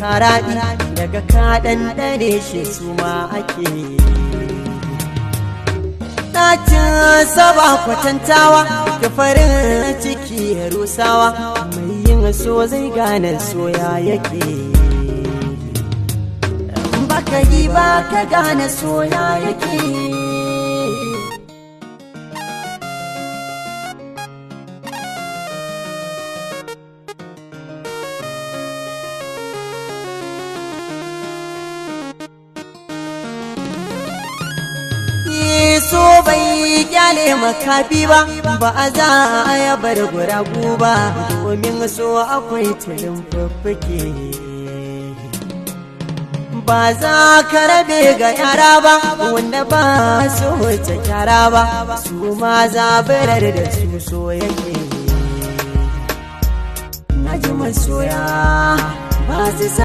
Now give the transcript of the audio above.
karaɗi daga kaɗan ɗare shi su ma ake. Ɗacin saba kwatantawa ga farin ciki ya rusawa, mai yin so zai gane soya yake. Baka yi ba ka gane soya yake. So bai kyale makafi ba, ba a za a ya bar guragu ba, domin so akwai tulin fuffuke. Ba za ka rabe ga yara ba wanda ba su wuce kyara ba, su ma zabirar da su so yake. Na ji masoya ba su